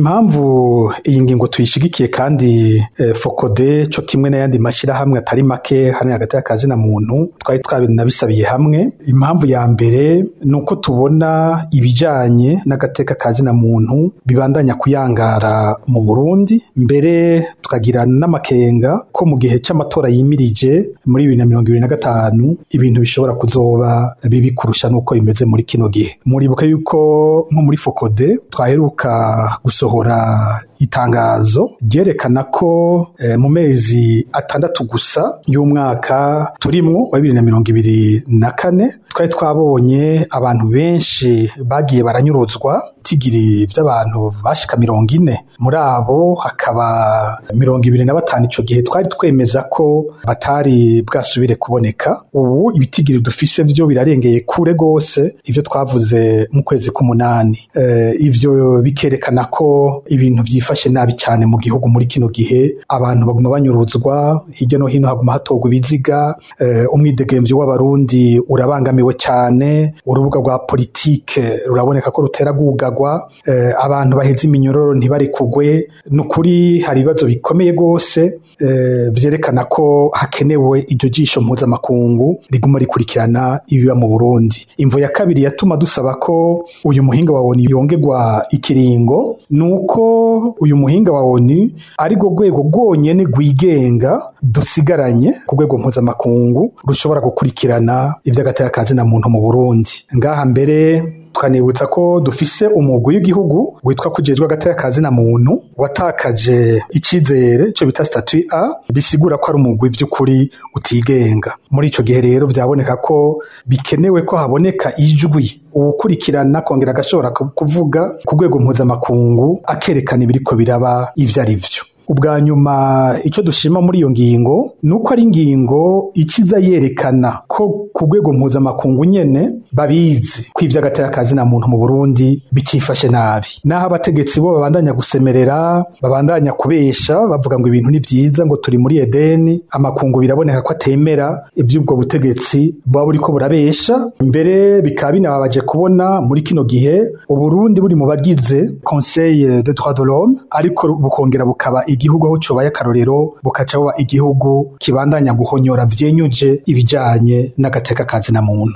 Impamvu iyi ngingo tuyishigikiye kandi FOCODE co kimwe n'ayandi mashirahamwe atari make hano hagati y'akazi na muntu twari twabinabisabiye hamwe. Impamvu ya mbere ni uko tubona ibijanye n'agateka kazi na muntu bibandanya kuyangara mu Burundi, mbere tukagira n'amakenga ko mu gihe c'amatora yimirije muri 2025 ibintu bishobora kuzoba bibi kurusha nuko bimeze muri kino gihe. Muribuka yuko nko muri FOCODE twaheruka gusohora itangazo ryerekana ko mu mezi 6 gusa y'umwaka turimwo wa 2024 twari twabonye abantu benshi bagiye baranyuruzwa, tigiri vy'abantu bashika 40, muri abo hakaba 25 ico gihe twari twemeza ko batari bwasubire kuboneka. Ubu ibitigiri dufise vyo birarengeye kure gose ivyo twavuze mu kwezi k'umunani. Ivyo bikerekana ko ibintu vyifashe nabi cyane mu gihugu muri kino gihe. Abantu baguma banyuruzwa hirya no hino, haguma hatorwa ibiziga, umwidegemvyo w'abarundi urabangamiwe cyane, urubuga rwa politike ruraboneka ko rutera gugagwa, abantu baheze iminyororo ntibarekugwe. Nukuri hari ibibazo bikomeye gose vyerekana ko hakenewe iryo jisho mpuzamakungu riguma rikurikirana ibiba mu Burundi. Imvo ya kabiri yatuma dusaba ko uyu muhinga wa ONU yongerwa ikiringo nuko uyu muhinga wa ONU ari rwo rwego rwonyene rwigenga dusigaranye ku rwego mpuzamakungu rushobora gukurikirana ivy'agateka ka zina muntu mu Burundi. Ngaha mbere tukanibutsa ko dufise umugwi w'igihugu witwa kujejwe agateka ka zina muntu watakaje icizere cyo bita statut A, bisigura ko ari umugwi vy'ukuri utigenga. Muri ico gihe rero vyaboneka ko bikenewe ko haboneka ijwi uwukurikirana kongera agashobora kuvuga ku rwego mpuzamakungu akerekana ibiriko biraba ivyo ari vyo. Ubwa nyuma ico dushima muri iyo ngingo nuko ari ingingo ikiza yerekana ko ku rwego mpuzamakungu nyene babizi ko ivy'agateka ka zina muntu mu Burundi bikifashe nabi. Naho abategetsi bo babandanya gusemerera, babandanya kubesha bavuga ngo ibintu ni vyiza, ngo turi muri Edeni, amakungu biraboneka ko atemera ivy'ubwo butegetsi buba buriko burabesha. Mbere bikaba binababaje kubona muri kino gihe Uburundi buri mu bagize Conseil des droits de l'homme, ariko bukongera bukaba igihugu aho cobaye akarorero, bukaca buba igihugu kibandanya guhonyora vyenyuje ibijanye n'agateka ka zina muntu.